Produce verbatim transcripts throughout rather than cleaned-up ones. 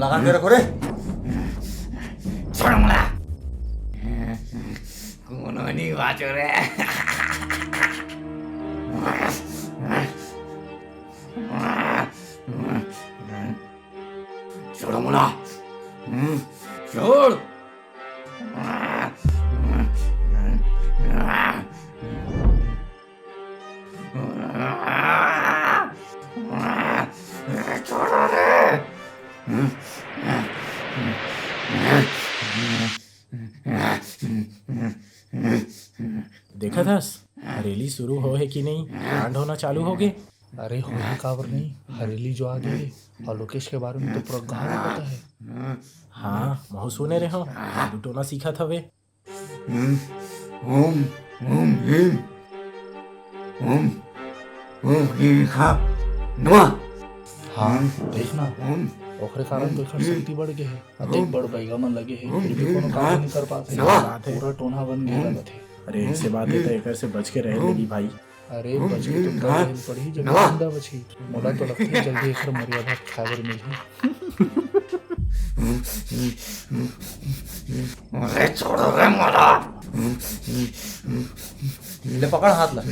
लगान दे रखो रे। छोड़ मोला। कोनो नहीं बाचो रे। छोड़ मोला। छोड़। छोड़ रे। देखत हस, हरेली शुरू हो हे कि नहीं? कांड होना चालू हो गे। अरे, होही काबर नहीं, हरेली जो आ गे हे, अउ लोकेश के बारे में तो पूरा गाँव में पता हे। हाँ, महू सुने रहे हो, जादू टोना सीखत हवे। ओम, ओम, ओम ह्रीं, ओम, ओम ह्रीं, खा, नमः। हाँ, देख ना, ओम, ओकरे कारण तो एकर शक्ति बढ़ गे हे। अतेक बड़ बइगा मन लगे हे, फिर भी कोनो काम नइ कर पात हे। पूरा टोना बन गे लगत हे। अरे, ऐसे बात हे तो एकर से बच के रहे लगी भाई। अरे, बच के तो तब पड़ही, जब जिंदा बचही। मोला तो लगथे, जल्दी एकर मरिया भात खाए बर मिलही। अरे, छोड़ो रे मोला। ले, पकड़ हाथ ला।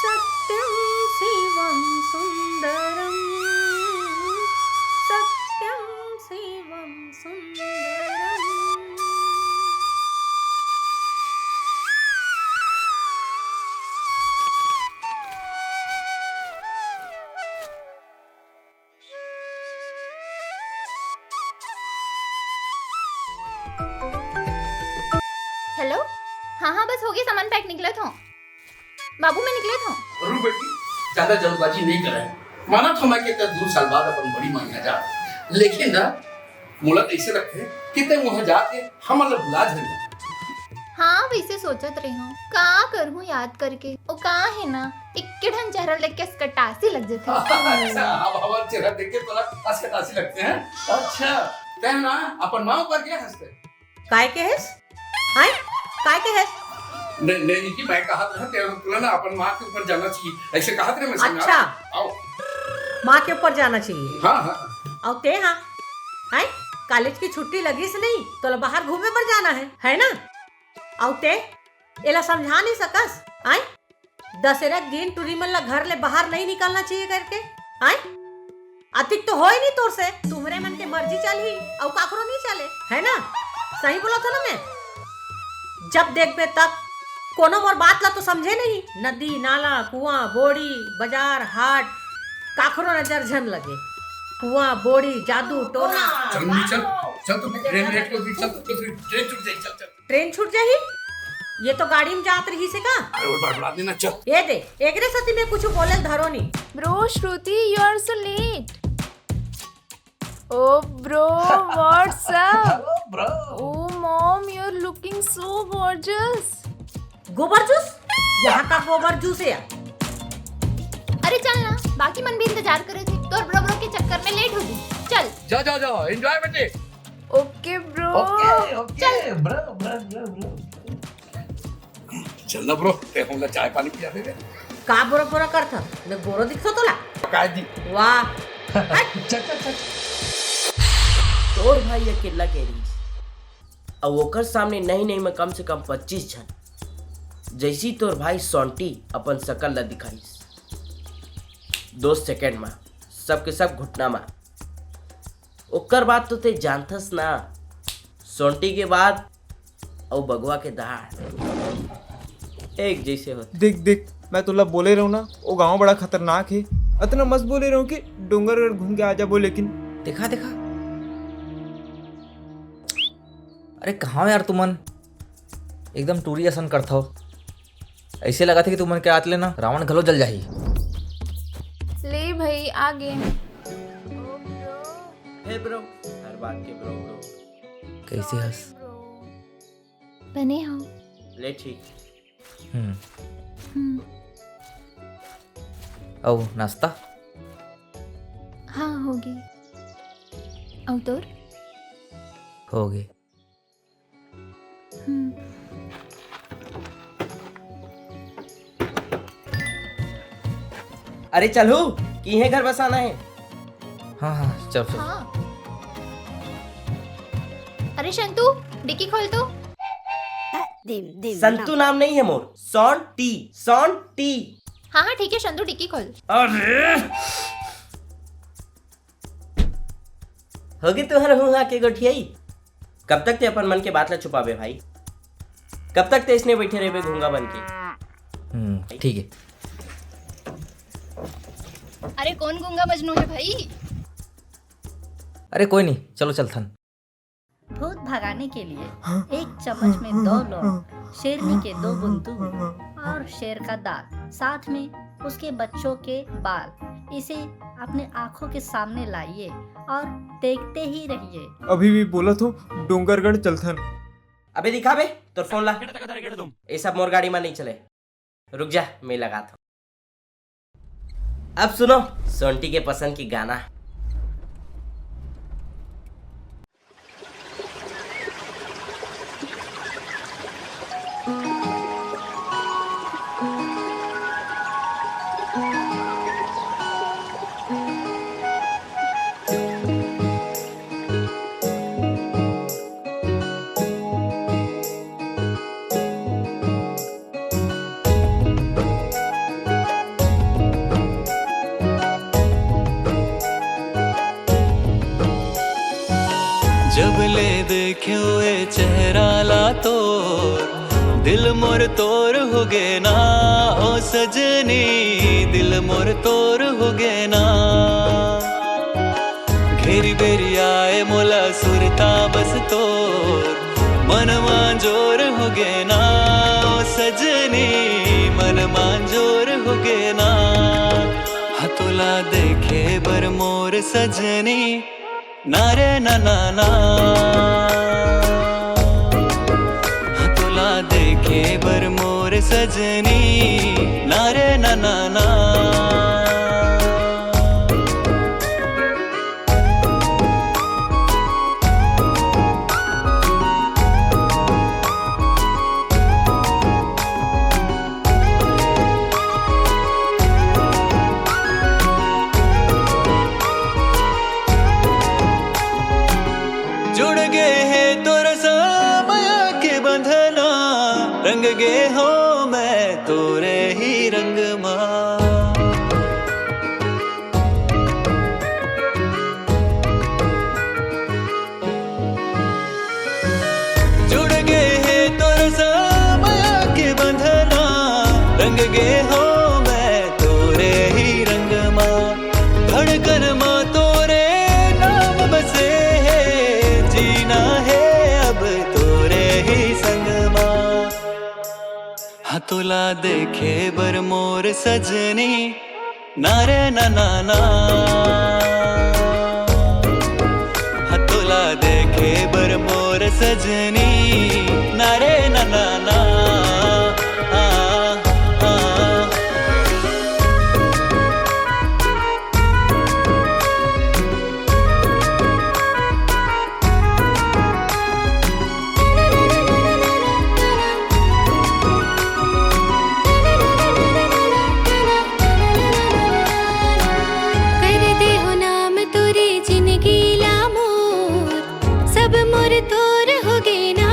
सत्यं शिवं सुन्दरं, सत्यं शिवं सुन्दरं। हेलो, हाँ, हाँ, बस हो गे, सामान पैक, निकलत हों। बाबू, मैं निकलत हों। रुक बेटी, ज्यादा जल्दबाजी नहीं करे। मानत हों मैं कि तैं दू साल बाद अपन बड़ी माँ यहाँ जा, लेकिन ना, मोला तो ऐसे लगथे कि तैं वहाँ जाके हमन ला भुला झन जा। हाँ, वैसे सोचत रहे हों, का करहूँ याद करके। ओ का हे ना, एक्के ठन चेहरा देख के असकटासी लग जथे। अच्छा, अब हमर चेहरा देख के तोला असकटासी लगथे, हैं? अच्छा, तैं ना अपन माँ ऊपर गे हस। काय कहेस? हाय, काय कहेस? नहीं, नहीं जी, मैं कहत रहे, तैं तोला ना अपन माँ के ऊपर जाना चाहिए, ऐसे कहत रहे मैं। अच्छा। आओ। माँ के ऊपर जाना चाहिए। हाँ, हाँ। अउ तैं, हाँ, हाय, कॉलेज की छुट्टी लगिस नहीं, तोला बाहर घूमे बर जाना हे, है ना? अउ तैं एला समझा नहीं सकस, आय? दशहरा के दिन टुरी मन ला घर ले बाहर नहीं निकलना चाहिए करके, आय? अतिक तो होय नहीं तोर से, तुम्हरे मन के मर्जी चलही, अउ काकरो नहीं चले, है ना? सही बोलत हों ना मैं? जब देखबे तब कोनो मोर बात ला तो समझे नहीं। नदी, नाला, कुआं, बोड़ी, बाजार, हाट, काकरो नजर झन लगे। कुआं, बोड़ी, जादू, टोना। चल मम्मी, चल, चल, तो ट्रेन लेट हो गई, चल, तो ट्रेन छूट जाएगी, चल, चल। ट्रेन छूट जाही? ये तो गाड़ी में जात रहिस हे का? अरे, वो बड़बड़ा देना, चल। ये दे, एकरे सेती मैं कुछ बोले धरो नहीं। Bro, Shruti, you are so late. Oh, bro, what's up? Hello, bro. Oh, mom, you're looking so gorgeous. गोबर जूस? यहाँ का गोबर जूस हे? अरे चल ना, बाकी मन भी इंतजार करे थे, तोर bro bro के चक्कर में लेट हो गई। चल। जा, जा, जा, enjoy बेटे। Okay, bro. Okay, okay, चल। Bro, bro, bro, bro. चल ना bro, तैं हमला चाय पानी पिया दे रे। का बोरा बोरा करथा? मैं बोरो दिखथों तोला? काय जी? वाह। चल, चल, चल। तोर भाई अकेला गे रहिस, अउ ओकर सामने नहीं नहीं में कम से कम पच्चीस झन। जैसी तोर भाई सोंटी अपन सकल ला दिखाइस, दो सेकंड में सबके सब घुटना मार। ओकर बाद तो तैं जानथस ना, सोंटी के बाद अउ बघवा के दाढ़ एक जैसे होथे। देख, देख, मैं तोला बोले रहूं ना, वो गांव बड़ा खतरनाक हे। अतना मस्त बोले रहूं कि डोंगरगढ़ घूम के आ जाबो, लेकिन देखा, देखा, अरे कहाँ यार तुमन, एकदम टूरी असन करथव। ऐसे लगत हे कि तुमन के आत ले ना रावण घलो जल जाही। ले भाई, आ गे। हे ब्रो, हर बात के ब्रो ब्रो। कैसे हस? बने हो? ले ठीक। हम्म। हम्म। अउ नाश्ता? हाँ, हो गे। अउ तोर? हो गे। हम्म। अरे चलहू, किहे घर बसाना हे। हाँ, हाँ, चल, चल। हाँ। अरे शंतु, डिक्की खोल तो। संतु नाम नहीं है मोर, सॉन टी, सॉन टी। हाँ, हाँ, ठीक है शंतु, डिक्की खोल। अरे, होगे तुहर हुआ के गोठियाई। कब तक ते अपन मन के बात ला छुपाबे भाई? कब तक ते इसने बैठे रहबे गूंगा बन के? हम्म, ठीक है। अरे कौन गूंगा मजनू है भाई? अरे कोई नहीं, चलो चलथन। भूत भगाने के लिए एक चम्मच में दो लौंग, शेरनी के दो बूंद दूध और शेर का दांत, साथ में उसके बच्चों के बाल, इसे अपने आंखों के सामने लाइए और देखते ही रहिए। अभी भी बोलत हो, डोंगरगढ़ चलथन। अबे दिखा बे तोर फोन ला। ये सब मोर गाड़ी में नहीं चले। रुक जा, मैं लगाता हूँ। अब सुनो सोंटी के पसंद की गाना। जब ले देख्यो ए चेहरा ला तोर, दिल मोर तोर हो गे ना। ओ सजनी, दिल मोर तोर हो गे ना। घेरी बेरी आए मोला सुरता बस तोर, मन मांजोर हो गे ना। ओ सजनी, मन मांजोर हो गे ना। हतोला देखे बर मोर सजनी, ना रे ना ना ना। हतोला देखे बर मोर सजनी, ना रे ना ना ना। जुड़ गे हे तोर समय के बंधना, रंग गे हो मैं तोरे ही रंग मा। जुड़ गे हे तोर समय के बंधना, रंग गे हो मैं तोरे ही रंग मा। धड़कन मा तोरे नाम बसे हे, जीना हे अब तोरे ही संग मा। हतोला देखे बर मोर सजनी, ना रे ना ना ना। हतोला देखे बर मोर सजनी, ना रे ना ना ना। आ, आ, आ। कर दे हो नाम तोरे जिनगी ला मोर, सब मोर तोर हो गे ना।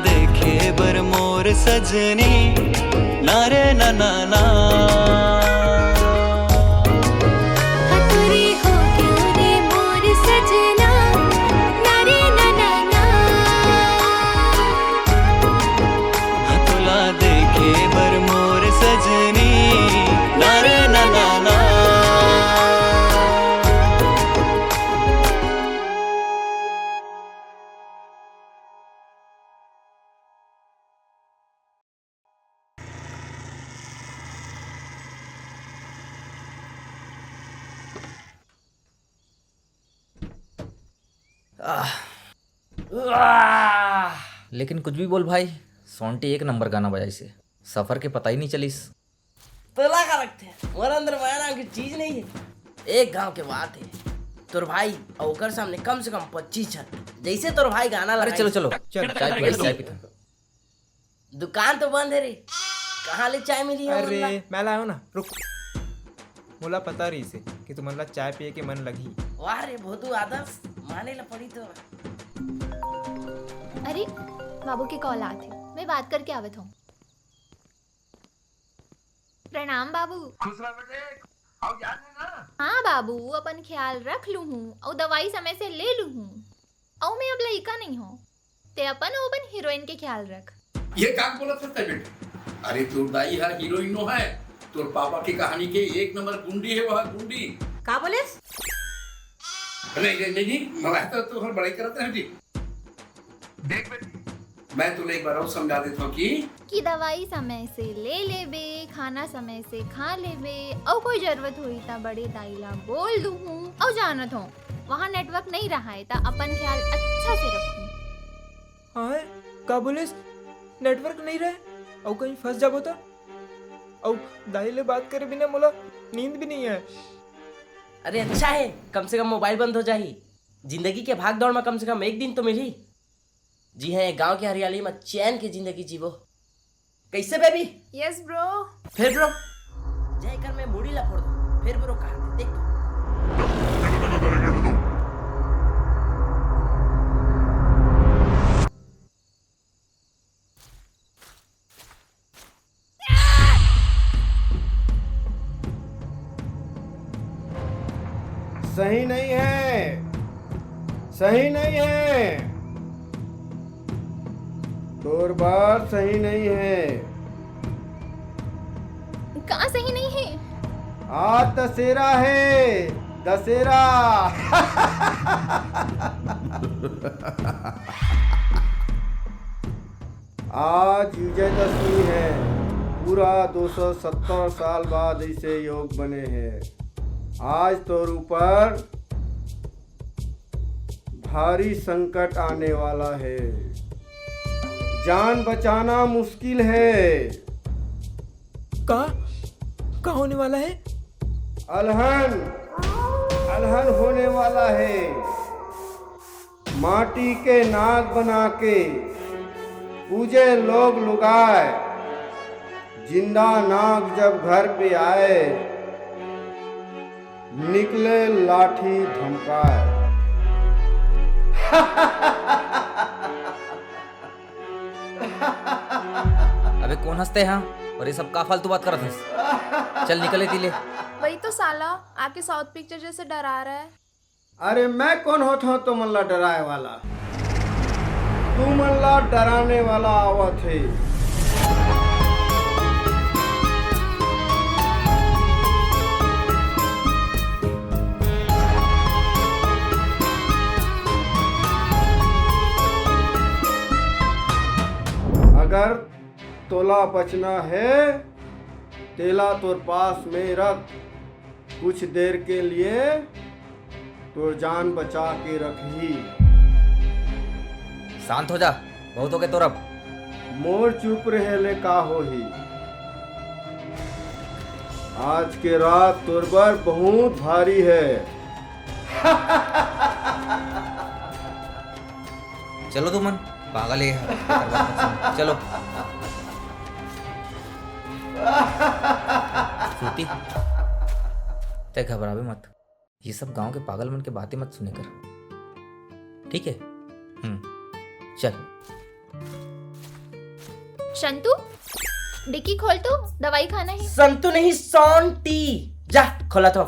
देखे बर मोर सजनी, ना रे ना ना ना। हतुरी हो क्यों रे मोर सजना, ना रे ना ना ना। तोला देखे बर मोर सजनी, ना रे ना ना ना। आह। आह। लेकिन कुछ भी बोल भाई, सोंटी एक नंबर गाना बजाइस हे। सफर के पता ही नहीं चलिस। तोला का लगथे, मोर अंदर माया नाम की चीज नहीं है। एक गांव के बात है, तोर भाई अउ ओकर सामने कम से कम पच्चीस झन। जैसे तोर भाई गाना अरे लगाइस, चलो चलो, चल, चाय पी, चाय पीथन। दुकान तो बंद है रे, कहाँ ले चाय मिली है अरे, मोला? मैं लायो ना, रुक। मोला पता रहिस हे कि तुमन ला चाय पिए के मन लगही। वाह रे भोदू आदर्श, माने ला पड़ी तो। अरे, बाबू के कॉल आत हे, मैं बात करके आवत हूँ। प्रणाम बाबू। खुश रह बेटे, अउ जान लेना। हाँ बाबू, अपन ख्याल रख लूँ हूँ, अउ दवाई समय से ले लूँ हूँ। अउ मैं अब लइका नहीं हूँ, ते अपन अउ अपन हीरोइन के ख्याल रख। ये का बोलत हस तैं बेटे? अरे तोर दाई ह हीरोइन नो है, तोर पापा के कहानी के एक नंबर गुंडी है वह गुंडी। का बोलेस? नहीं, नहीं, नहीं, नहीं, मैं तो तोहर बड़ाई करत रहे जी। देख बेटी, मैं तोला एक बार अउ समझा देत हूँ कि कि दवाई समय से ले लेबे, खाना समय से खा लेबे, अउ कोई जरूरत होही त बड़े दाई ला बोल दूहूँ। अउ जानत हूँ, वहाँ नेटवर्क नहीं रहा है, त अपन ख्याल अच्छा से रखूँ। हाँ, का बोलेस? नेटवर्क नहीं रहे, अउ कहीं फंस जाबो त? अउ दाई ले बात करे बिना मोला नींद भी नहीं आए। अरे अच्छा है, कम से कम मोबाइल बंद हो जाही। जिंदगी के भाग दौड़ में कम से कम एक दिन तो मिलही। जी हाँ, ये गांव की हरियाली में चैन की जिंदगी जीवो। कैसे बेबी? Yes bro. फिर ब्रो? जय कर मैं मुड़ी ला फोड़ दूं। फिर ब्रो कहा थे, देख तो। सही नहीं है, सही नहीं है, तोर बात सही नहीं है। का सही नहीं है? आज दशहरा है, दशहरा। आज विजयदशमी है, पूरा दो सौ सत्तर साल बाद ऐसे योग बने हैं। आज तोर ऊपर भारी संकट आने वाला है, जान बचाना मुश्किल है। का, का होने वाला है? अलहन, अलहन होने वाला है। माटी के नाग बना के पूजे लोग लुगाए, जिंदा नाग जब घर पे आए, निकले लाठी धमकाए। अबे कोन हंसते हैं? और ये सब का फालतू बात करत हस? चल निकल एती ले। वही तो साला आके साउथ पिक्चर जैसे डरा रहा है। अरे मैं कोन होत हूँ तुमन ला डराए वाला? तुमन ला डराने वाला आवत हे। अगर तोला बचना है, तेला तोर पास में रख, कुछ देर के लिए तोर जान बचा के रखही। शांत हो जा, बहुत हो गए तोर अब। मोर चुप रहे ले का होही? आज के रात तोर बर बहुत भारी है। चलो तुमन, पागल है, चलो। श्रुति, तै घबराबे मत, ये सब गांव के पागल मन के बातें मत सुने कर, ठीक है? हम्म, चल। संतु, डिक्की खोल तो, दवाई खाना है। संतु नहीं, सॉन्टी। जा, खोला तो।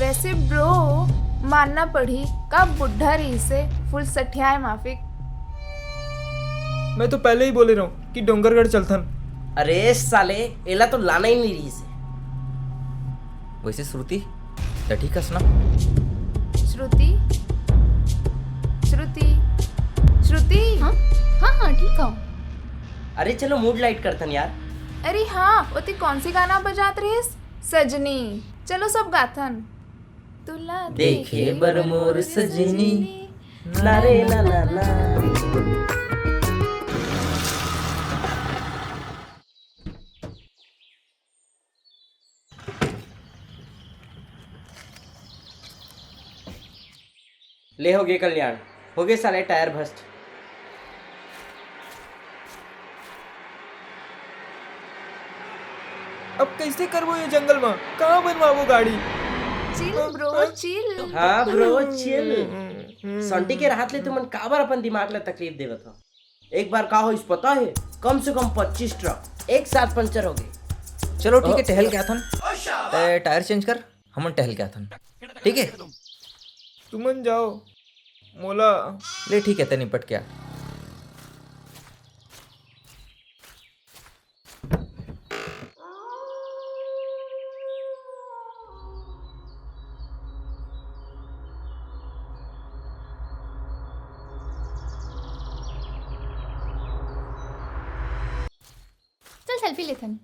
वैसे ब्रो, मानना पड़ही, का बुढ़ा रहिसे, फुल सठियाए माफिक। मैं तो पहले ही बोले रहूं कि डोंगरगढ़ चलथन। अरे साले, एला तो लाना ही नहीं रहिसे। वैसे श्रुति, त ठीक हस ना? श्रुति, श्रुति, श्रुति। हाँ, हाँ, हाँ, ठीक हूँ। अरे चलो, मूड लाइट करथन यार। अरे हाँ, ओती कौन सी गाना बजात रहिस? सजनी। चलो सब गाथन। तुला देखे बर मोर सजनी, ना रे ना ना ना। ले, हो गे कल्याण, हो गे साले टायर भस्ट। अब कैसे करबो ये जंगल में? कहाँ बनवाबो गाड़ी? चिल ब्रो, चिल। हाँ ब्रो, चिल। सॉन्टी के रहत ले तुमन काबर अपन दिमाग ला तकलीफ देवत हो? एक बार का होइस पता है, कम से कम पच्चीस ट्रक एक साथ पंचर हो गए। चलो ठीक है, टहल के आथन। तै टायर चेंज कर, हमन टहल के आथन। ठीक है? तुमन जाओ, मोला ले ठीक है, तै निपट के आ। चल सेल्फी लेथन।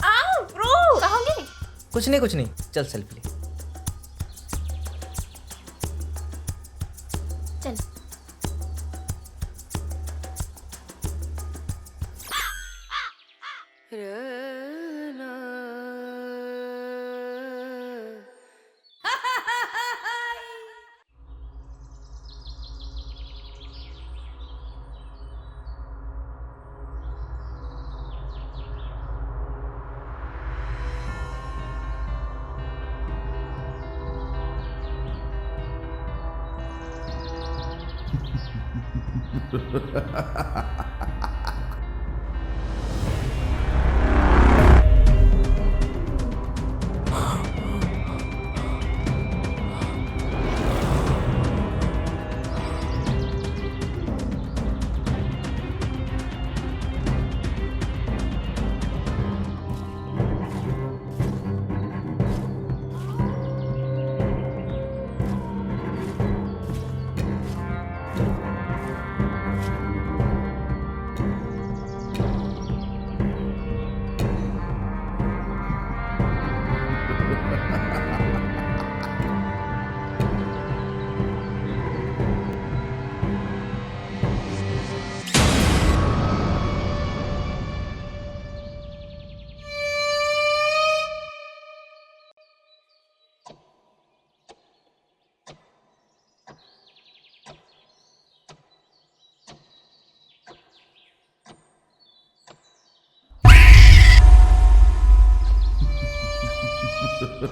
आ, ब्रो। कहाँ गे? कुछ नहीं, कुछ नहीं, चल सेल्फी ले। चल। आ,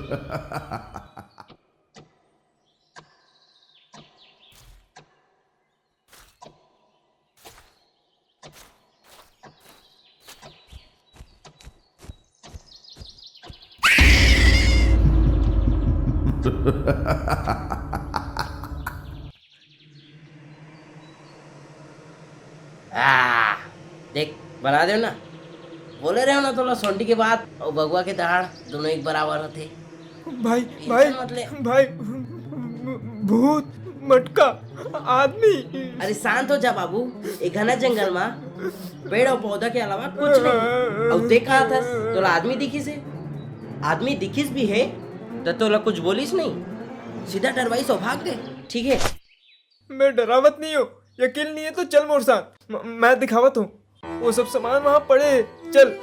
देख, बना देव ना। बोले रहे हो ना, तोला सोंटी के बात अउ बगुआ के दहाड़ दोनों एक बराबर होथे। भाई, भाई, मतलब भाई, भूत, मटका, आदमी। अरे शांत हो जा बाबू, ए घना जंगल मा पेड़ अउ पौधा के अलावा कुछ नहीं। अउ ते कहा थस, तोला आदमी दिखिस हे? आदमी दिखिस भी हे, त तोला कुछ बोलिस नहीं, सीधा डरवाइस अउ भाग गे। ठीक है, मैं डरावत नहीं हूँ, यकीन नहीं है तो चल मोर साथ, म-, मैं दिखावत हूँ। वो सब सामान वहाँ पड़े हे, चल।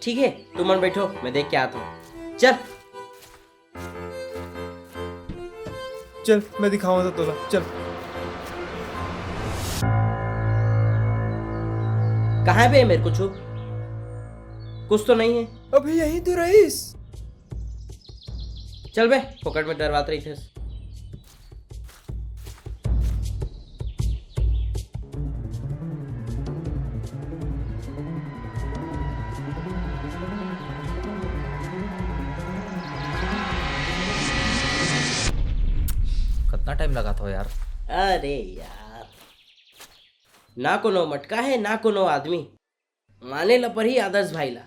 ठीक है, तुमन बैठो, मैं देख के आता हूँ। चल। चल, मैं दिखावत हूँ तोला, चल। कहाँ है बे मेरे कुछ? कुछ तो नहीं है। अभी यहीं तो रहीस। चल बे, फोकट में डरवात रहिथस। कतना टाइम लगात हो यार? अरे यार, ना कोनो मटका है, ना कोनो आदमी। माने ल परही आदर्श भाई ला।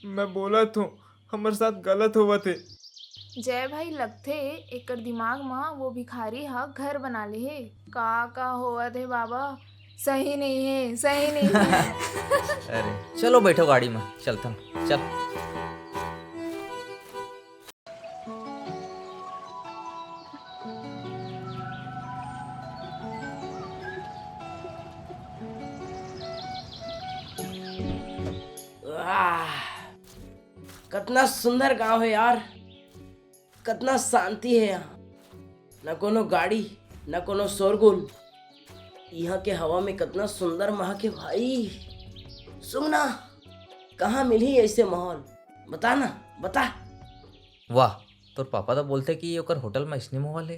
मैं बोलत हूँ, हमर साथ गलत होवत हे। जय भाई, लगथे एकर दिमाग म वो भिखारी ह घर बना ले हे। का का होवत हे बाबा, सही नहीं है, सही नहीं है। अरे चलो बैठो गाड़ी में, चलथन, चल। वाह, कतना सुंदर गांव है यार, कतना शांति है यहाँ। न कोनो गाड़ी, न कोनो शोरगुल। यहाँ के हवा में कतना सुंदर महक है भाई। सुन ना, कहाँ मिलही ऐसे माहौल? बता ना, बता। वाह, तोर पापा तो बोलते कि ओकर होटल में इसने माहौल है।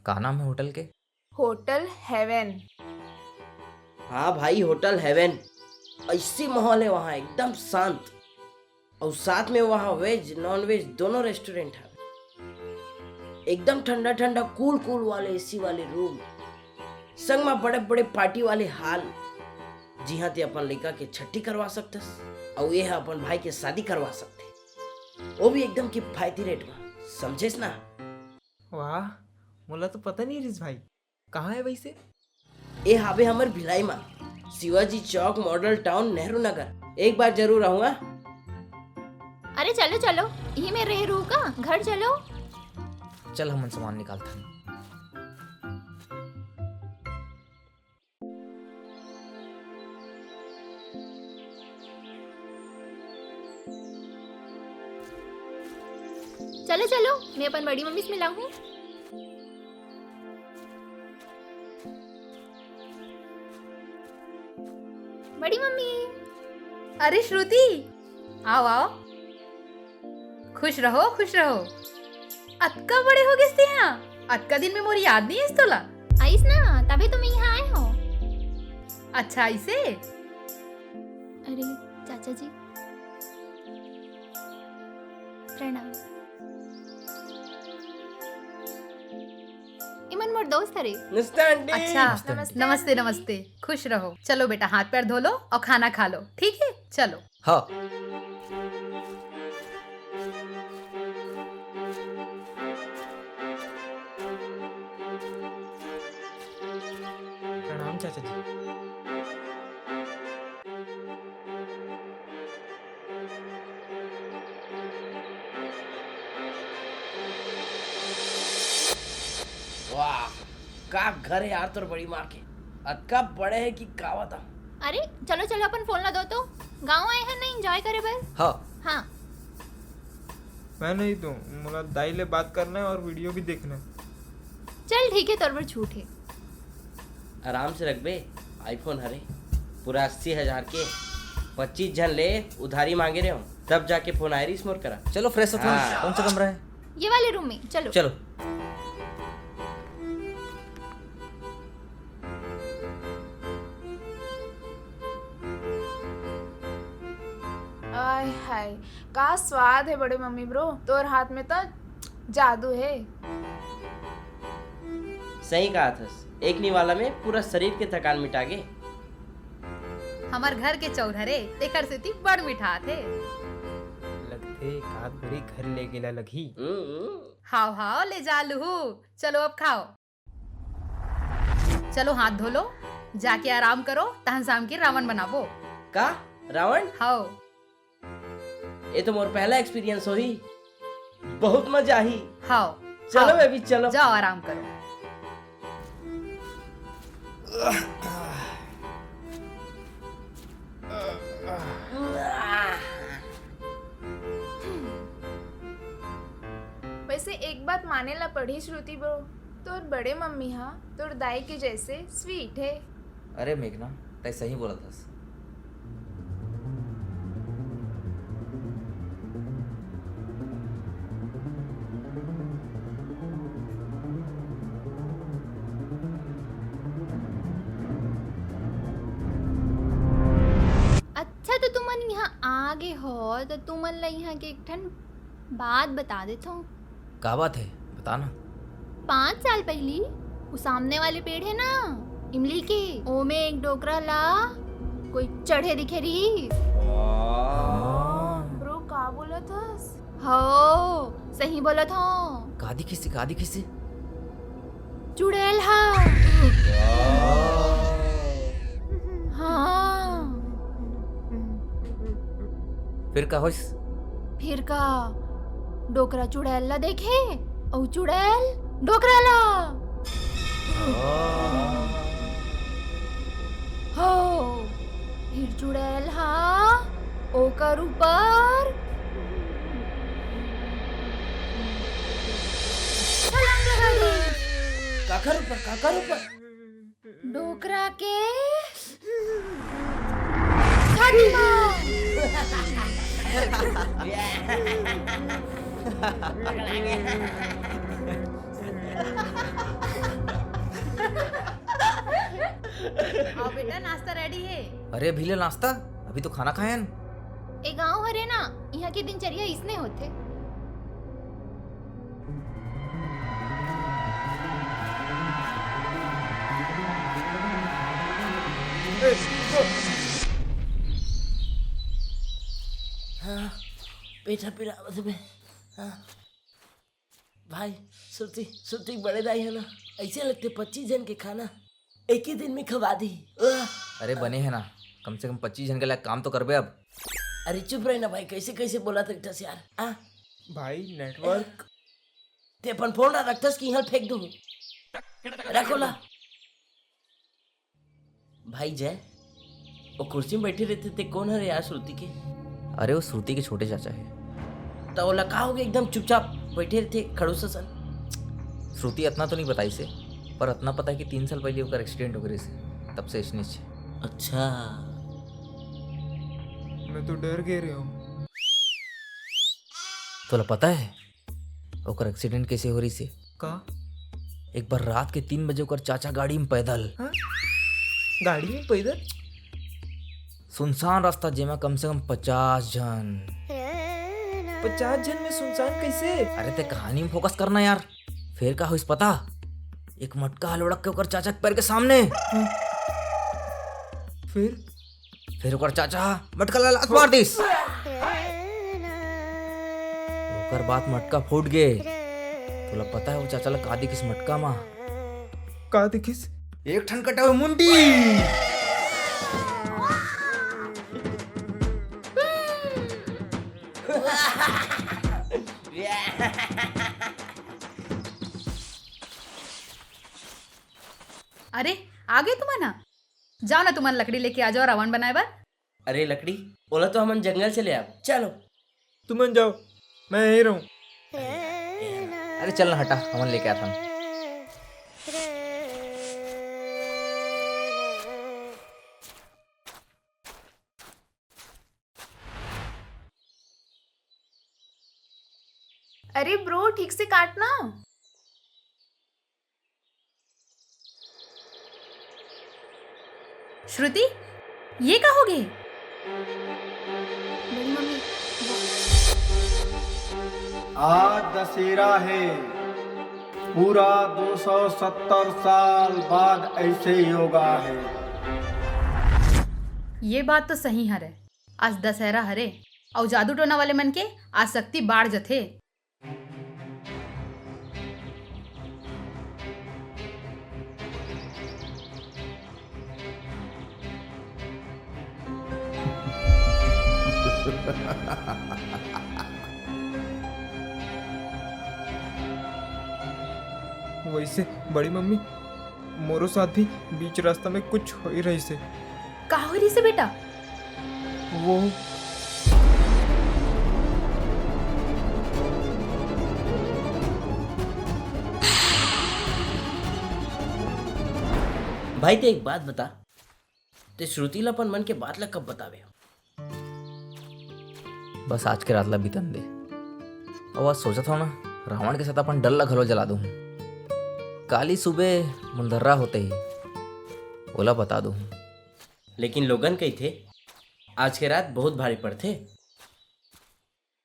का नाम है होटल के? होटल हेवन। हाँ भाई, होटल हेवन। ऐसी माहौल है वहाँ, एकदम शांत। और साथ में वहाँ वेज, नॉन वेज दोनों रेस्टोरेंट है। एकदम ठंडा ठंडा, कूल कूल वाले एसी वाले रूम, संग में बड़े बड़े पार्टी वाले हॉल, जिहाँ ते अपन लइका के छट्ठी करवा सकतस, और ये अपन भाई के शादी करवा सकते, वो भी एकदम किफायती रेट में, समझेस ना? वाह, मोला तो पता नहीं रिस भाई, कहाँ है वैसे? ए हावे हमर भिलाई मा, शिवाजी चौक, मॉडल टाउन, नेहरू नगर। एक बार जरूर आहू, हाँ? अरे चलो चलो, इही में रहे रहू का? घर चलो। चल हमन सामान निकालथन। चलो चलो, मैं अपन बड़ी मम्मी से मिलाऊं। बड़ी मम्मी। अरे श्रुति, आओ आओ। खुश रहो, खुश रहो। अतका बड़े हो गिस ते हा? अतका दिन में मोर याद नहीं आइस तोला? आइस ना, तभी तो मैं यहाँ आए हो। अच्छा, ऐसे? अरे चाचा जी, प्रणाम। इमन मोर दोस्त हरे। नमस्ते आंटी। अच्छा, नमस्ते। नमस्ते, नमस्ते। खुश रहो। चलो बेटा, हाथ पैर धो लो और खाना खा लो, ठीक है? चलो। हाँ। प्रणाम चाचा जी। वाह, का घर है यार तोर बड़ी माँ के। अतका बड़े है कि का बता। अरे चलो चलो, अपन फोन ला दो तो, गाँव आए हैं ना एंजॉय करे बर। हाँ। हाँ। मैं नहीं दूँ, मोला दाई ले बात करना है और वीडियो भी देखना है। चल ठीक है, तोर बर छूट है। आराम से रखबे, आईफोन हरे, पूरा अस्सी हजार के, पच्चीस झन ले उधारी मांगे रहे हो। तब जाके फोन आए रहीस मोर करा। चलो, फ्रेश होथन। हाँ। कौन सा कमरा है? ये वाले रूम में, चलो। चलो। आय हाय, का स्वाद है बड़े मम्मी ब्रो, तोर हाथ में तो जादू है। सही कहा थस, एक निवाला में पूरा शरीर के थकान मिटा गे। हमर घर के चौर हरे, तेकर सेती बड़ मिठाथे। लगथे एक आध बोरी घर ले गेला लगही। हम्म। हाव, हाव, ले जा लूहू। चलो अब खाओ। चलो हाथ धो लो, जाके आराम करो, तहन शाम के रावण बनाबो। का? रावण? हाव। ये तो मोर पहला एक्सपीरियंस होही, बहुत मजा आही। हाव, चलो हाव। बेबी, चलो। जाओ आराम करो। वैसे एक बात माने ला पड़ी श्रुति ब्रो, तोर बड़े मम्मी हा तोर दाई के जैसे स्वीट है। अरे मेघना, तै सही बोलत हस। अच्छा, तो तुमन यहाँ आ गे हो, तो तुमन ला यहाँ के एक ठन बात बता देथों। का बात है? बता ना। पाँच साल पहली वो सामने वाले पेड़ है ना, इमली के, ओमे एक डोकरा ला कोई चढ़े दिखे रही। ब्रो, का बोलत हस? हो, सही बोलत हो। का दिखिस, का दिखिस? चुड़ैल हा। हाँ। फिर का होइस? फिर का, डोकरा चुड़ैल ला देखे, अउ चुड़ैल डोकरा ला। हो, फिर चुड़ैल हा ओकर ऊपर छलांग लगा दी। काकर ऊपर, काकर ऊपर? डोकरा के छाती मा। आओ बेटा, नाश्ता रेडी है। अरे अभी ले नाश्ता, अभी तो खाना खायन। ए गांव हरे ना, इहाँ के दिनचर्या इसने होथे। हाँ, पेट ह पिरावत हे बे। हाँ। भाई, श्रुति, श्रुति बड़े दाई हे ना, ऐसे लगथे पच्चीस जन के खाना एक ही दिन में खवा दी। अरे बने हे ना, कम से कम पच्चीस जन के लायक काम तो करबे अब। अरे चुप रहे ना भाई, कैसे कैसे बोलत रहिथस यार। आ? भाई, नेटवर्क। ते अपन फोन ला रखथस कि इहाँ फेंक दूँ? रख ओला। भाई जय, वो कुर्सी में बैठे रहिथे, ते कोन हरे यार श्रुति के? अरे, वो श्रुति के छोटे चाचा हे। त ओला का होगे, एकदम चुपचाप बैठे रहिथे, खड़ूस असन? श्रुति अतना तो नहीं बताइस हे, पर अतना पता हे कि तीन साल पहले ओकर एक्सीडेंट हो गे रहिस हे, तब से अइसनेच हे। अच्छा। मैं तो डर गे रहेंव। तोला पता हे, ओकर एक्सीडेंट कैसे हो रहिस हे? का? एक बार रात के तीन बजे ओकर चाचा गाड़ी में पैदल। हाँ? गाड़ी में पैदल? सुनसान रास्ता, जेमा कम से कम पचास झन। पचास झन में सुनसान कैसे? अरे, ते कहानी में फोकस करना यार। फिर का होइस पता? एक मटका ह लुढ़क के ओकर चाचा के पैर के सामने। हाँ। फिर? फिर ओकर चाचा ह मटका ला लात मार दिस। ओकर बाद मटका फूट गे। तोला पता हे वो चाचा ला का दिखिस मटका मा? का दिखिस? एक ठन कटा हुआ मुंडी। अरे, आ गे तुमन ह? जाओ ना, तुमन लकड़ी लेके आ जाओ रावण बनाए बर। अरे लकड़ी, ओला तो हमन जंगल से ले आब। चलो। तुमन जाओ, मैं यहीं रहूं। अरे चल ना हटा, हमन लेके आथन। अरे ब्रो, ठीक से काट ना। श्रुति, ये का हो गे? बड़ी मम्मी, वो आज दशहरा हे, पूरा दो सौ सत्तर साल बाद ऐसे योगा हे। ये बात तो सही हरे, आज दशहरा हरे, अउ जादू टोना वाले मन के आज शक्ति बाढ़ जथे। वैसे बड़ी मम्मी, मोरो साथ भी बीच रास्ता में कुछ होई रहिसे। का होई रहिसे बेटा? वो भाई, ते एक बात बता, ते श्रुति ला अपन मन के बात ला कब बतावे? बस आज के रात ला बीतन दे। अउ आज सोचत हव ना, रावण के साथ अपन डर ला घलो जला दूं। काली सुबह मुंदर्रा होते ही ओला बता दूं। लेकिन लोगन कहिथे, आज के रात बहुत भारी पड़थे।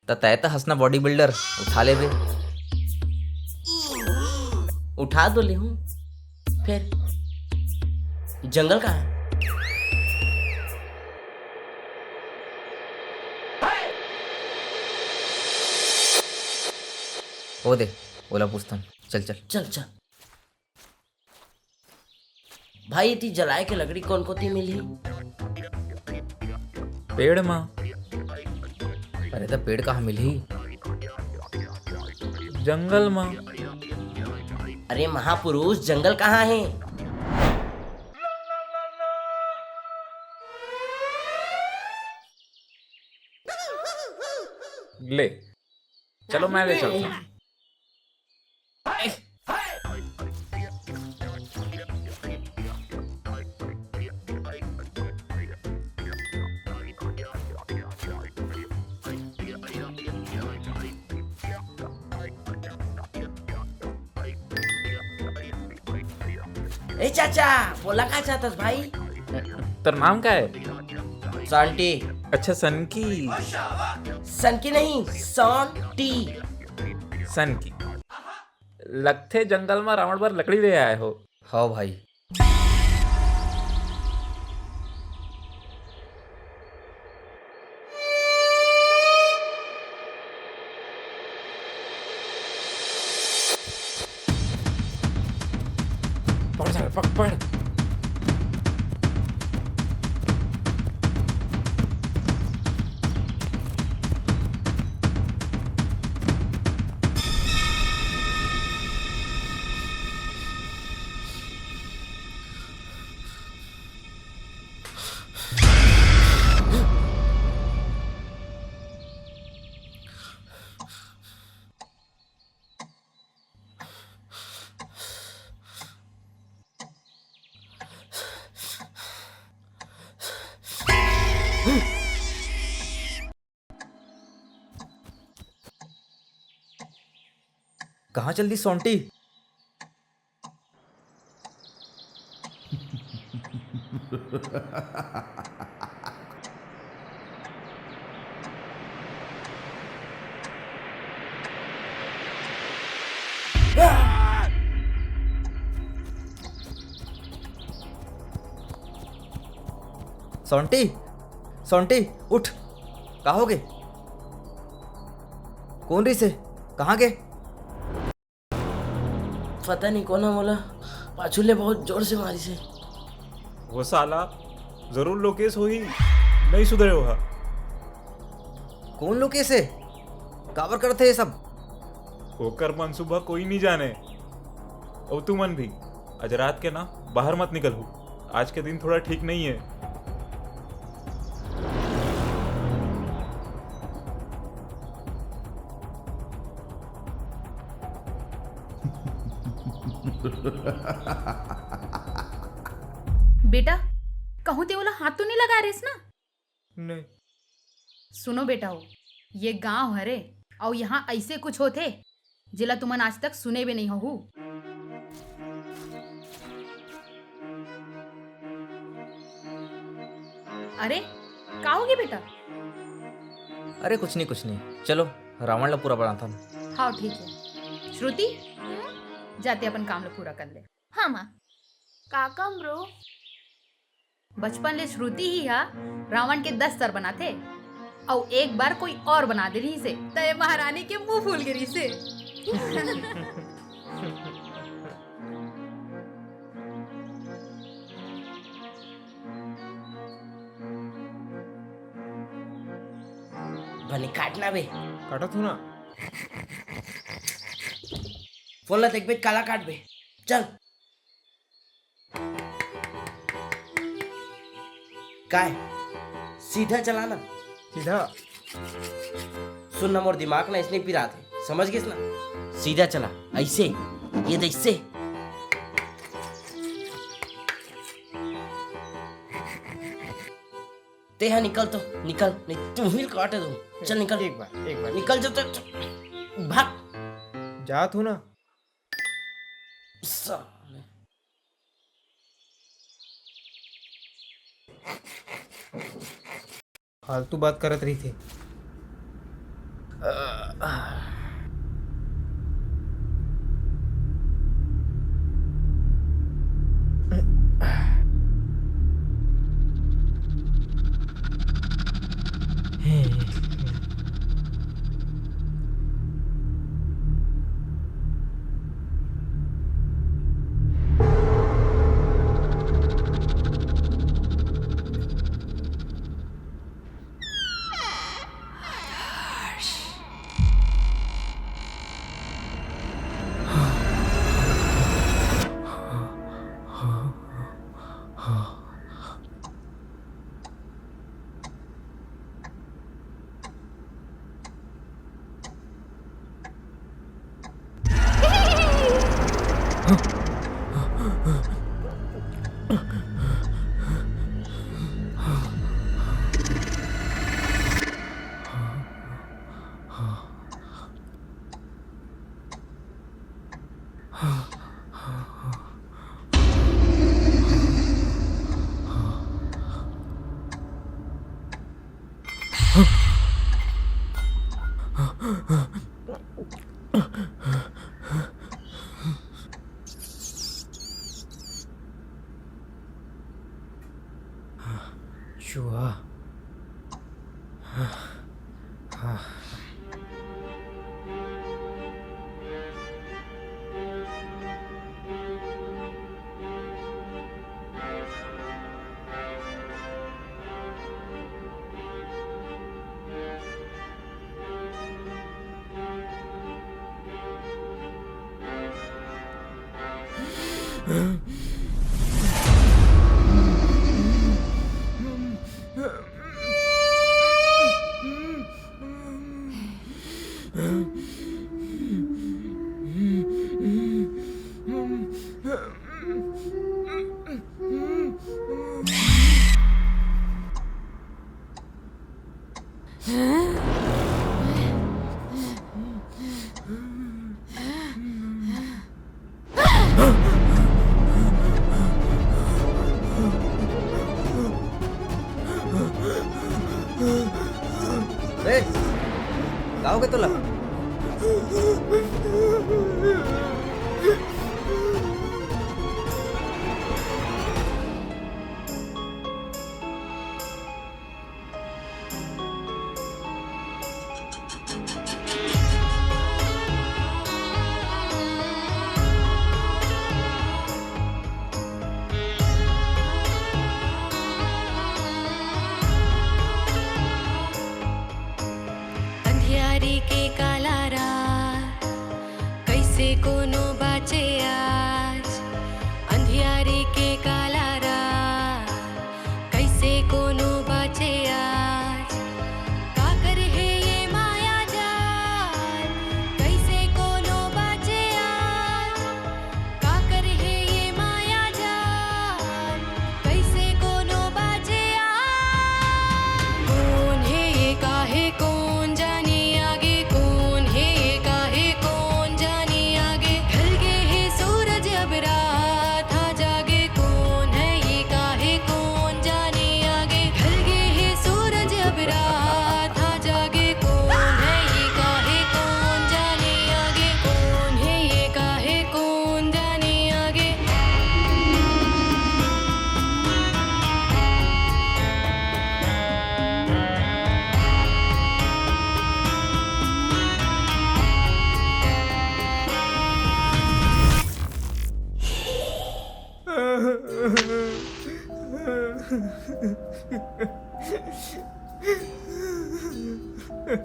त तय त हसना बॉडी बिल्डर, उठा लेबे। उठा तो लेहूं, फिर जंगल कहाँ है? ओ दे, ओला पूछथन। चल, चल। चल, चल। भाई, एती जलाए के लकड़ी कोन कोती मिलही? पेड़ मा। अरे, त पेड़ कहाँ मिलही? जंगल मा। अरे महापुरुष, जंगल कहाँ हे? ले, चलो, मैं ले चलता हूँ। ए चाचा, बोला का चाहतस भाई? तोर नाम का है? सॉन्टी। अच्छा, सनकी। सनकी नहीं, सॉन्टी। सनकी। लगथे जंगल म रावण बर लकड़ी ले आए हो। हव भाई। पकड़ साले, पक-, पकड़। कहाँ चल दी सॉन्टी? सॉन्टी, सॉन्टी, उठ। का होगे? कोन रिहिसे? कहाँ गे? पता नहीं कोन ह मोला पाछू ले बहुत जोर से मारिस हे। वो साला जरूर लोकेश होही, नहीं सुधरे वो ह। कोन लोकेश हे? काबर करथे ये सब? ओकर मंसूबा कोई नहीं जाने। अउ तुमन भी आज रात के ना बाहर मत निकलहू। आज के दिन थोड़ा ठीक नहीं है। बेटा, कहूँ ते ओला हाथ तो नहीं लगा रेस ना? नहीं। सुनो बेटा हो, ये गांव हरे, अउ यहाँ अइसे कुछ होथे, जेला तुमन आज तक सुने भी नहीं होहू। अरे, का होगे बेटा? अरे, कुछ नहीं, कुछ नहीं। चलो, रावण ला पूरा बनाथन। हाँ, ठीक है। श्रुति, हम्म? जाते अपन काम ला पूरा कर ले। हाँ, माँ। का काम रो? बचपन ले श्रुति ही हा रावण के दस सर बनाथे, अउ एक बार कोई और बना दे रहिसे, त ए महारानी के मुंह फूल गे रहिसे। बने काटना बे। काटत हूँ ना। फोन ला देखबे, काला काटबे। चल। काय? सीधा चलाना। सीधा। सुन ना, मोर दिमाग ना इसने पिरात है, समझ गेस ना? सीधा चला, ऐसे, ये देख से। तेहा निकल तो, निकल, नहीं तुम ही काटे तुम। चल निकल। एक बार, एक बार। निकल जब तक, भाग। जात हूँ ना। साले। फालतू बात करत रहिथे। चूहा। ए, का होगे तोला? अंधियारी के काला रात, कइसे कोनो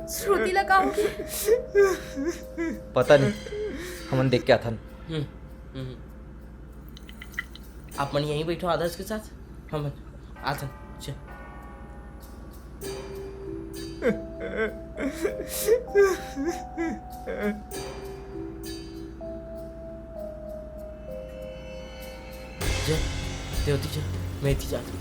श्रुति ला का होगे? पता नहीं, हमन देख के आथन। हम्म, हम्म। आप मन यहीं बैठो आदर्श के साथ, हम आथन। चल। जा, देवती जा, मैं इति जात हूँ।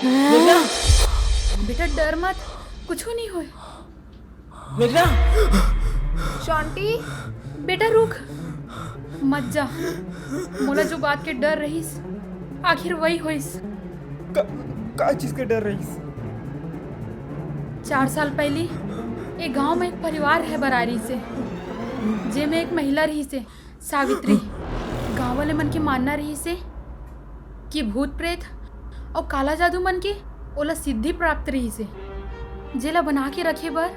मेघना! बेटा, डर मत, कुछू नहीं होय। मेघना! शांति! बेटा, रुक, मत जा। मोला जो बात के डर रहिस, आखिर वही होइस। का, का चीज के डर रहिस? चार साल पहिली ए गांव में एक परिवार रहे बर आय रहिसे, जेमे एक महिला रहिसे, सावित्री। गांव वाले मन के मानना रहिसे कि भूत प्रेत अउ काला जादू मन के ओला सिद्धि प्राप्त रहिसे, जेला बना के रखे बर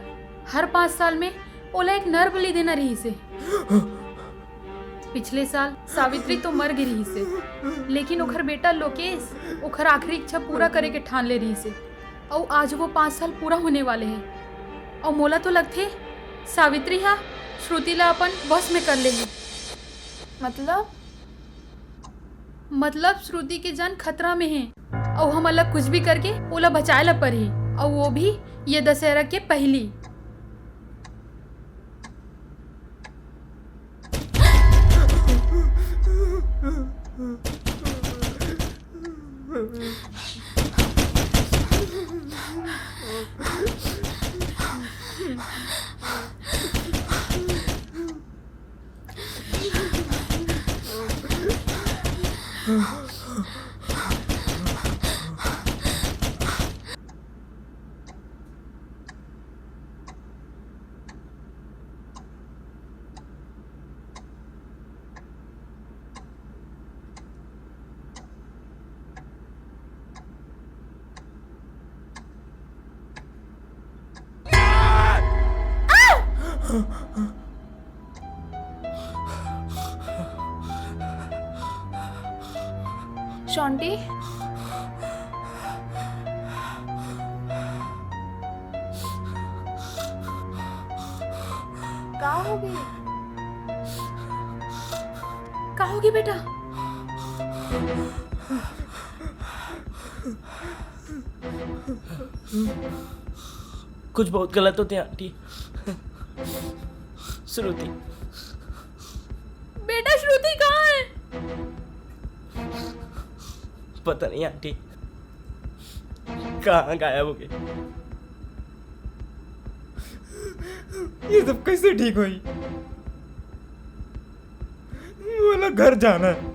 हर पाँच साल में ओला एक नर बलि देना रहिसे। पिछले साल सावित्री तो मर गे रहिसे, लेकिन ओखर बेटा लोकेश ओखर आखिरी इच्छा पूरा करे के ठान ले रहिसे। अउ आज वो पाँच साल पूरा होने वाले हे। अउ मोला तो लगथे, सावित्री हा श्रुति ला अपन वश में कर लेही। मतलब? मतलब श्रुति के जान खतरा में हे, अउ हमन ला कुछ भी करके ओला बचाए ला परही, अउ वो भी ये दशहरा के पहिली। शांति, का हो गे? का हो गे बेटा? कुछ बहुत गलत होथे आंटी। श्रुति। बेटा, श्रुति कहाँ है? पता नहीं आंटी, कहाँ गायब हो गई। ये सब कैसे ठीक होही? मोला घर जाना है।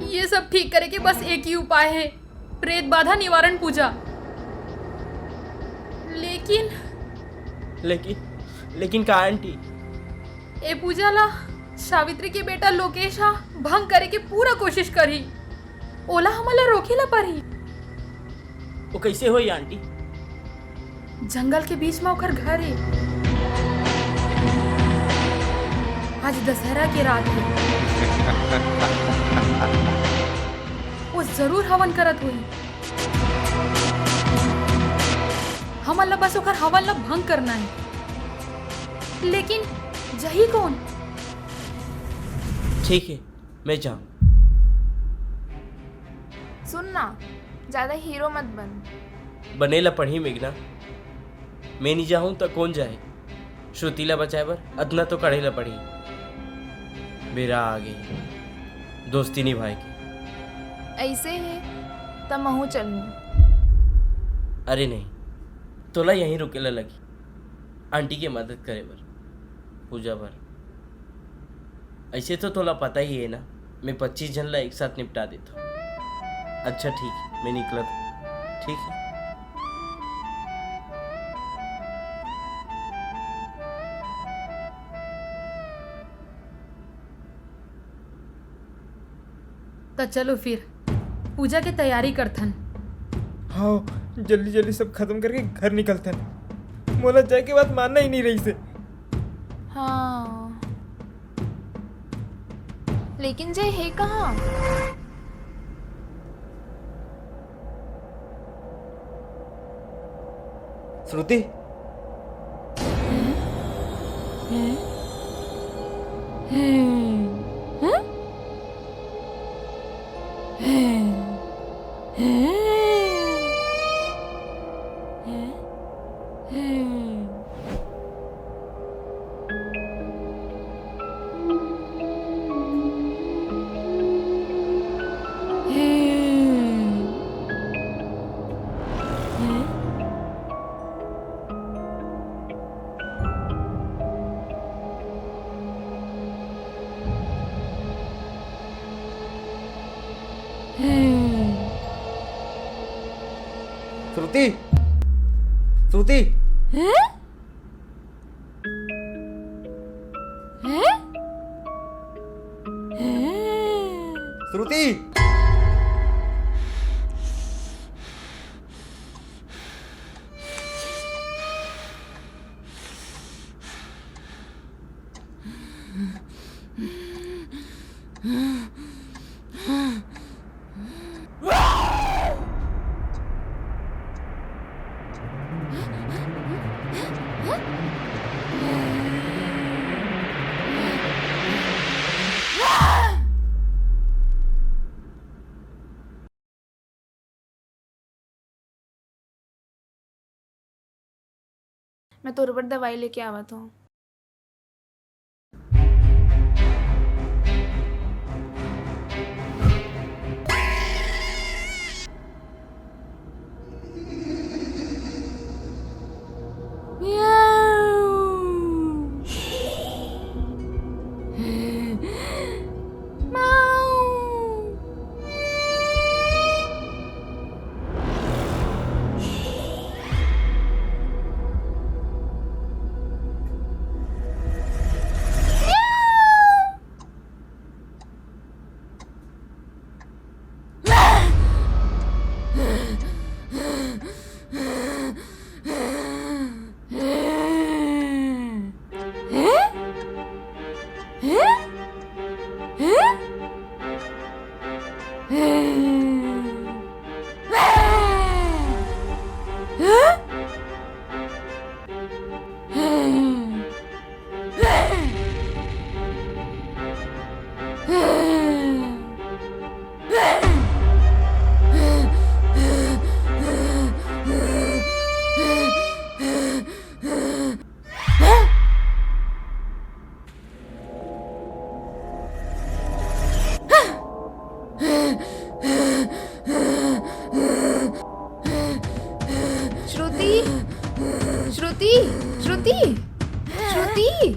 ये सब ठीक करे के बस एक ही उपाय है, प्रेत बाधा निवारण पूजा। लेकिन लेकिन लेकिन का आंटी? ए पूजा ला सावित्री के बेटा लोकेश हा भंग करे के पूरा कोशिश करही। ओला हमन ला रोके ला परही। वो कैसे होई आंटी? जंगल के बीच में ओकर घर हे। आज दशहरा के रात हे। वो जरूर हवन करत होही। हमन ला बस ओकर हवन ला भंग करना हे। लेकिन जही कौन? ठीक है, मैं जाऊं। सुन ना, ज्यादा हीरो मत बन। बने ला पड़ही मेघना, मैं नहीं जाऊं तो कौन जाए? श्रुति ला बचाए बर अतना तो काढ़े ला पड़ही। बेरा आ गई दोस्ती निभाए के। ऐसे है त महू चलूं। अरे नहीं, तोला यहीं रुके ला लगी, आंटी के मदद करे बर, पूजा बर। ऐसे तो तोला पता ही है ना, मैं पच्चीस जन ला एक साथ निपटा देता हूँ। अच्छा ठीक है, मैं निकलत हूँ। ठीक है। त चलो फिर पूजा के तैयारी करथन। हाँ, जल्दी जल्दी सब खत्म करके घर निकलथन। मोला जाए के बात मानना ही नहीं रहिसे। हाँ, लेकिन जय हे कहाँ? श्रुति। श्रुति, श्रुति। हैं? हैं? हैं? श्रुति। मैं तोर बर दवाई लेके आवत हूँ। श्रुति, श्रुति, श्रुति, श्रुति।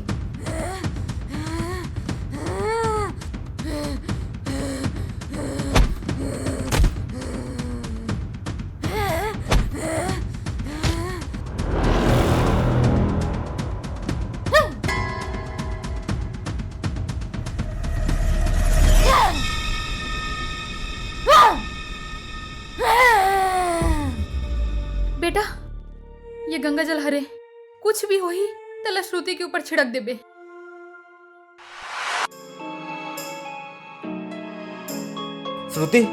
बेटा, ये गंगा जल हरे, कुछ भी होही, तेला श्रुति के ऊपर छिड़क देबे। श्रुति।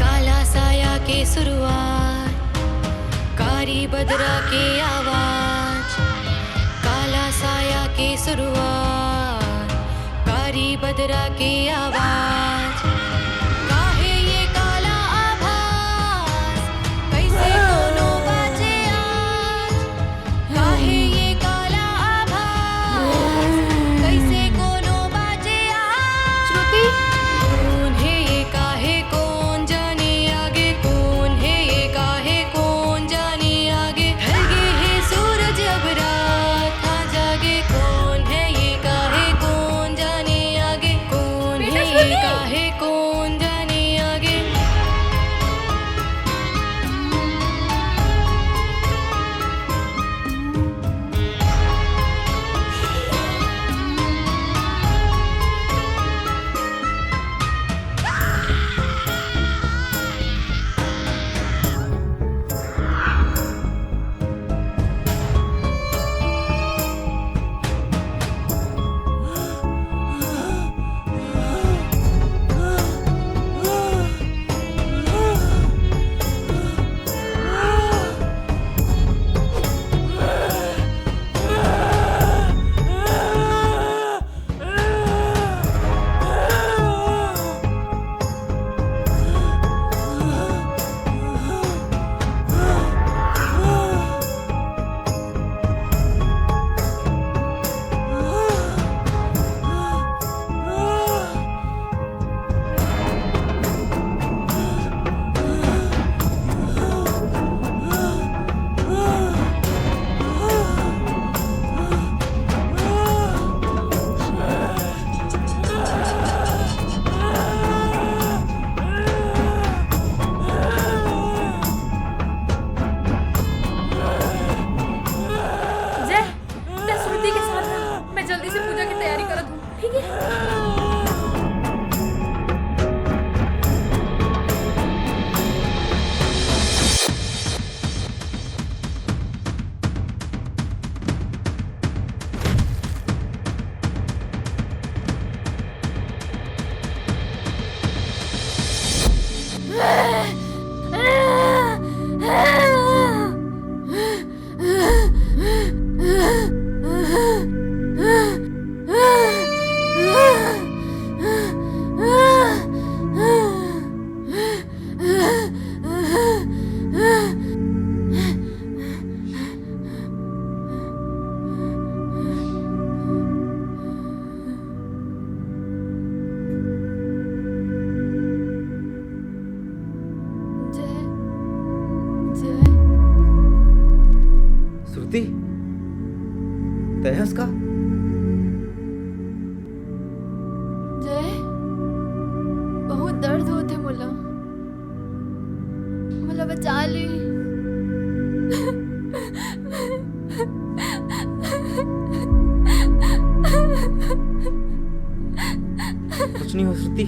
काला साया के शुरुआत, कारी बदरा के आवाज। काला साया के शुरुआत, कारी बदरा के आवाज। काहे ये काला आभास, कैसे कोनो बाचे आज? काहे ये काला आभास, कैसे कोनो बाचे आज? श्रुति। कोन हे ये, काहे कोन जाने आगे? कोन हे ये, काहे कोन जाने आगे? ढल गे हे सूरज, अब रात ना जागे। कोन हे ये, काहे कोन जाने आगे? कोन बेटा हे ये, श्रुति। काहे कोन जाने आगे? जय, तैं श्रुति के साथ रह, मैं जल्दी से पूजा के तैयारी करत हूँ, ठीक है? जय, जय। श्रुति, तैं हस का? जय, बहुत दर्द होथे मोला, मोला बचा ले। कुछ नहीं हो श्रुति।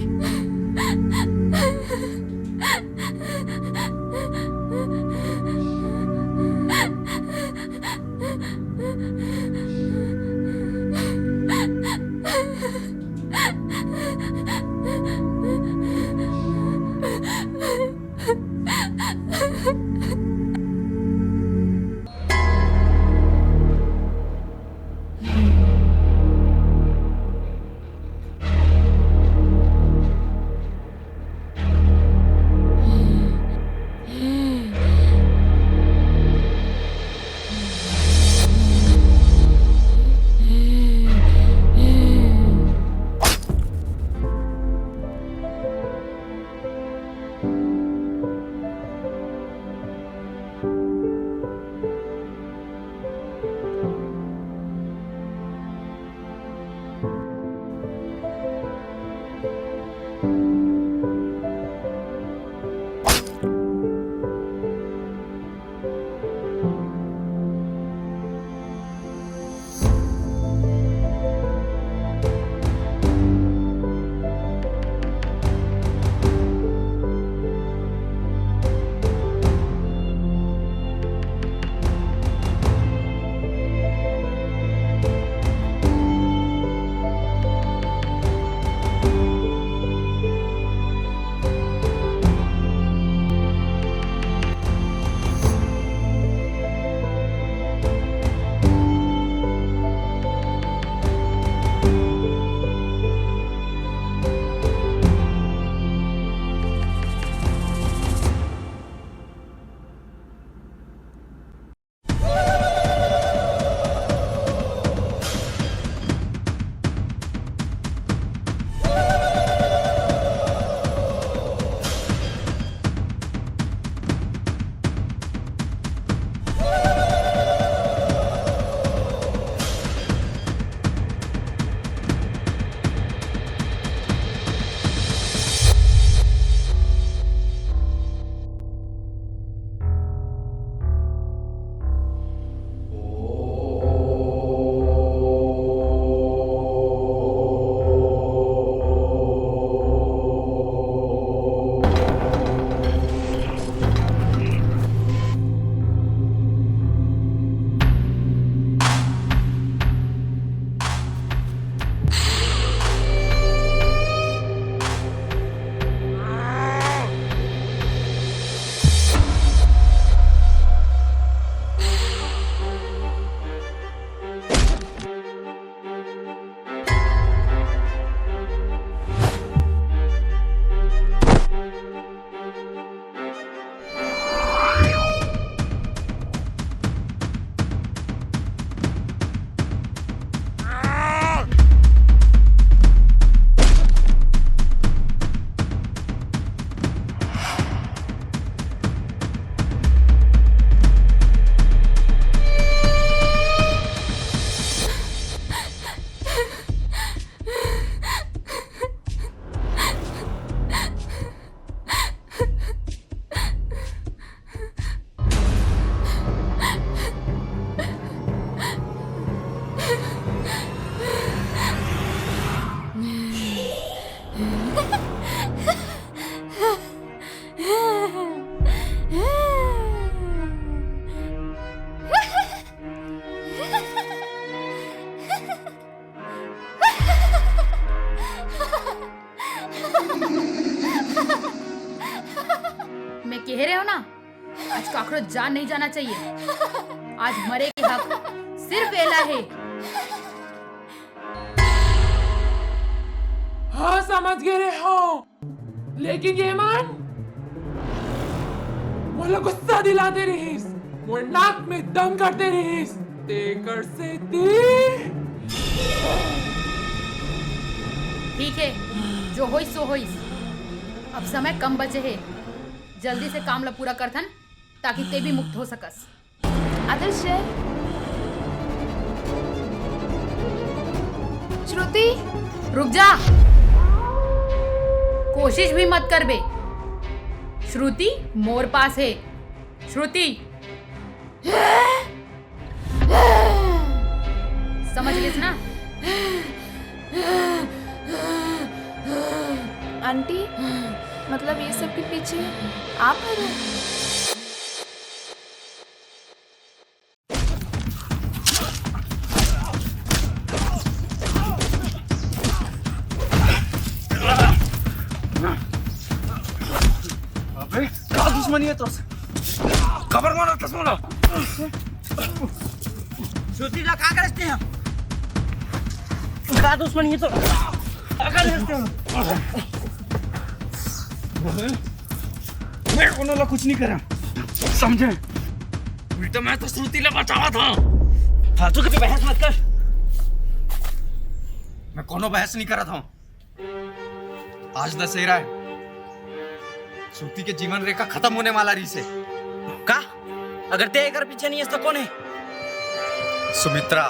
जान नहीं जाना चाहिए। आज मरे के हक सिर्फ एला हे। हाँ, समझ गे रेहेंव, लेकिन ये मन मोला गुस्सा दिलाते रहिस, मोर नाक में दम करते रहिस, तेकर सेती। ठीक हे, जो होइस सो होइस। अब समय कम बचे हे, जल्दी से काम ला पूरा करथन, ताकि तें भी मुक्त हो सकस। आदर्श, श्रुति। रुक जा, कोशिश भी मत करबे। श्रुति मोर पास हे। श्रुति, समझ गेस ना? आंटी, मतलब ये सब के पीछे आप हरे? अबे, का दुश्मनी हे तोर से? काबर मारथस मोला? श्रुति ला का करस तें? का दुश्मनी हे तोर? का करस तें? मैं कोनो ला कुछ नहीं करा, समझे? उल्टा मैं तो श्रुति ला बचावत हंव। फालतू के बहस मत कर। मैं कोनो बहस नहीं करत हंव। आज दशहरा हे। श्रुति के जीवन रेखा खतम होने वाला रहिस हे। का? अगर तें एकर पीछे नहीं हस तो कोन हे? सुमित्रा,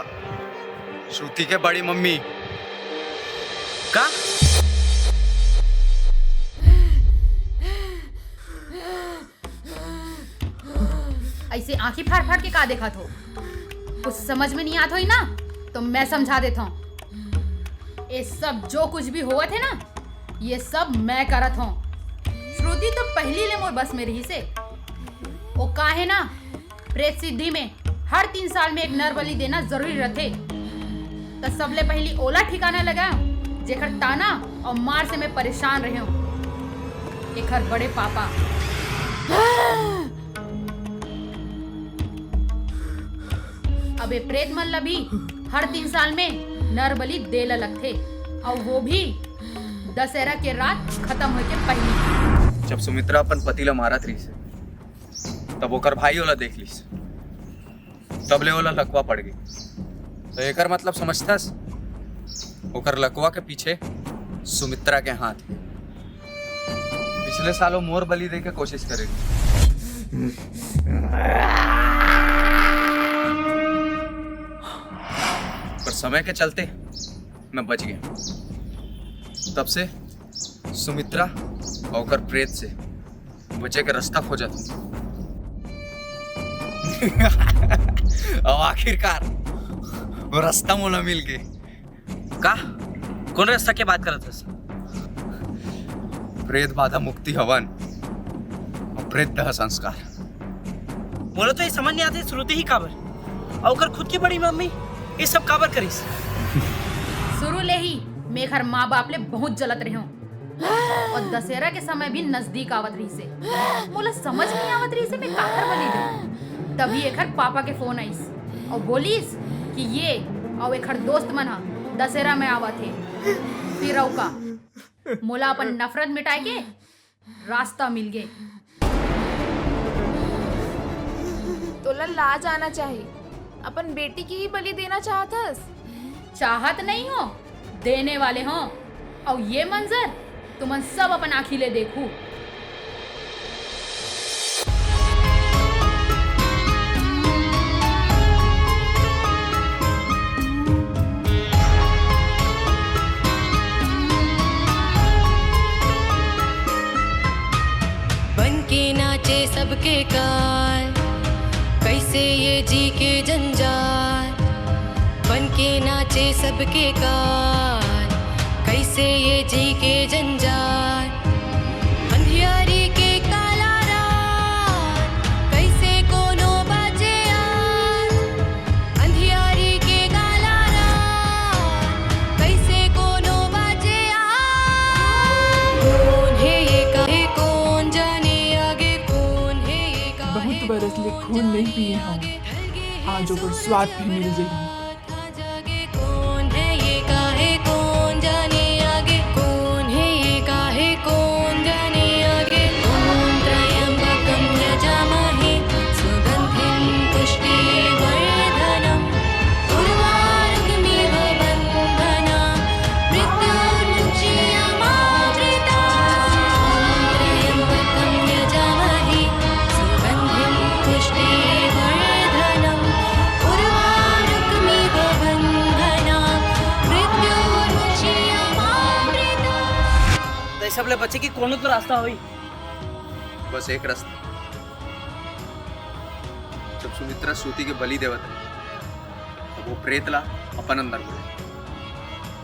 श्रुति के बड़ी मम्मी। का? अइसे आंखी फाड़ फाड़ के का देखत हो? कुछ समझ में नहीं आत होही ना, तो मैं समझा देत हंव। ये सब जो कुछ भी होवत हे ना, ये सब मैं करत हंव। श्रुति तो पहिली ले मोर बस में रहिस हे। वो का हे ना, प्रेत सिद्धि में हर तीन साल में एक नर बलि देना जरूरी रहिथे। त सबले पहिली ओला ठिकाना लगाएंव, जेकर ताना अउ मार से मैं परेशान रहेंव, एकर बड़े पापा। अब ए प्रेत मन ला भी हर तीन साल में नर बलि दे ला लगथे, अउ वो भी दशहरा के रात खतम होय के पहिली। जब सुमित्रा अपन पति ला मारत रहिस हे, तब ओकर भाई ओला देख लिस, तब ले ओला लकवा पड़ गे। त एकर मतलब समझथस, ओकर लकवा के पीछे सुमित्रा के हाथ हे। पिछले साल वो मोर बलि दे के कोशिश करे, पर समय के चलते मैं बच गेंव। तब से सुमित्रा अउ ओकर प्रेत से बचे के रस्ता खोजत हंव। अउ आखिरकार वो रस्ता मोला मिल गे। का? कोन रस्ता के बात करत हस? प्रेत बाधा मुक्ति हवन अउ प्रेत दाह संस्कार। मोला तो ये समझ नहीं आते, श्रुति ही काबर? अउ ओकर खुद की बड़ी मम्मी ये सब काबर करिस? शुरू ले ही मैं एकर माँ बाप ले बहुत जलत रहेंव। अउ दशहरा के समय भी नजदीक आवत रहिस हे। मोला समझ नहीं आवत रहिस हे, मैं काकर बलि देंव। तभी एकर पापा के फोन आइस अउ बोलिस कि ये अउ एकर दोस्त मन ह दशहरा में आवत हे। फिर अउ का, मोला अपन नफरत मिटाए के रास्ता मिल गे। तोला लाज आना चाही, अपन बेटी के ही बलि देना चाहत हस। चाहत नहीं हंव, देने वाले हंव। अउ ये मंजर तुमन सब अपन आँखी ले देखू। बन के नाचे सबके काल, कैसे ये जी के जंजाल। बन के नाचे सबके काल, कैसे ये जी के जंजाल। अंधियारी के काला रात, कैसे कोनो बाजे आज। अंधियारी के काला रात, कैसे कोनो बाजे आज। कौन है ये काहे, कौन जाने आगे, कौन है ये काहे, बहुत बरस ले खून नहीं पिए हूँ, आज ओकर स्वाद भी मिल जाही। कौन है ये, काहे, कौन जाने आगे। कौन है ये, काहे, कौन जाने आगे। ॐ त्र्यम्बकं यजामहे सुगन्धिं पुष्टिवर्धनम्। उर्वारुकमिव बन्धनान् मृत्योर्मुक्षीयमामृतात्। ॐ त्र्यम्बकं यजामहे सुगन्धिं पुष्टिवर्धनम्। उर्वारुकमिव बन्धनान् मृत्योर्मुक्षीयमामृतात्। त ये सब ले बचे के कोनो तो रास्ता होई। बस एक रास्ता, जब सुमित्रा सूती के बलि देवत हे, तब वो प्रेत ला अपन अंदर बुला।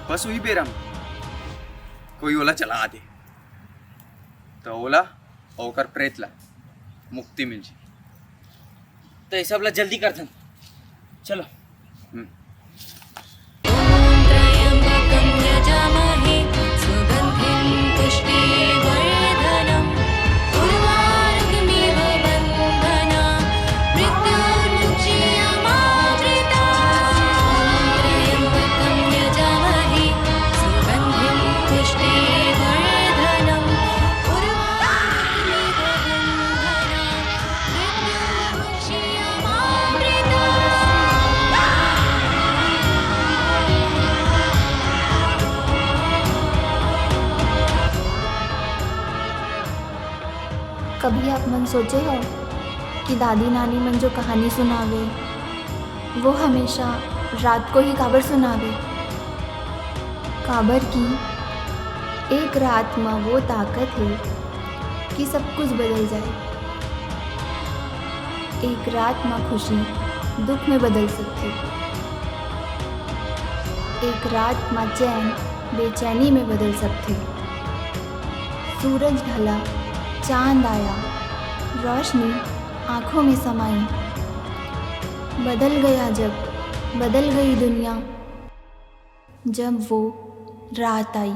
बस वही बेरा में कोई ओला चला दे, तो ओला अउ ओकर प्रेत ला मुक्ति मिल जाए। त ये सब ला जल्दी करथन, चलो। हम्म। ॐ त्र्यम्बकं यजामहे सुगन्धिं पुष्टिवर्धनम्। उर्वारुकमिव बन्धनान् मृत्योर्मुक्षीयमामृतात्। ॐ त्र्यम्बकं यजामहे सुगन्धिं पुष्टिवर्धनम्। उर्वारुकमिव बन्धनान् कभी आप मन सोचे हो कि दादी नानी मन जो कहानी सुनावे, वो हमेशा रात को ही काबर सुनावे? काबर कि एक रात म वो ताकत हे कि सब कुछ बदल जाए। एक रात म खुशी दुख में बदल सकथे। एक रात म चैन बेचैनी में बदल सकथे। सूरज ढला, चांद आया, रोशनी आंखों में समाई। बदल गया जग, बदल गई दुनिया, जब वो रात आई।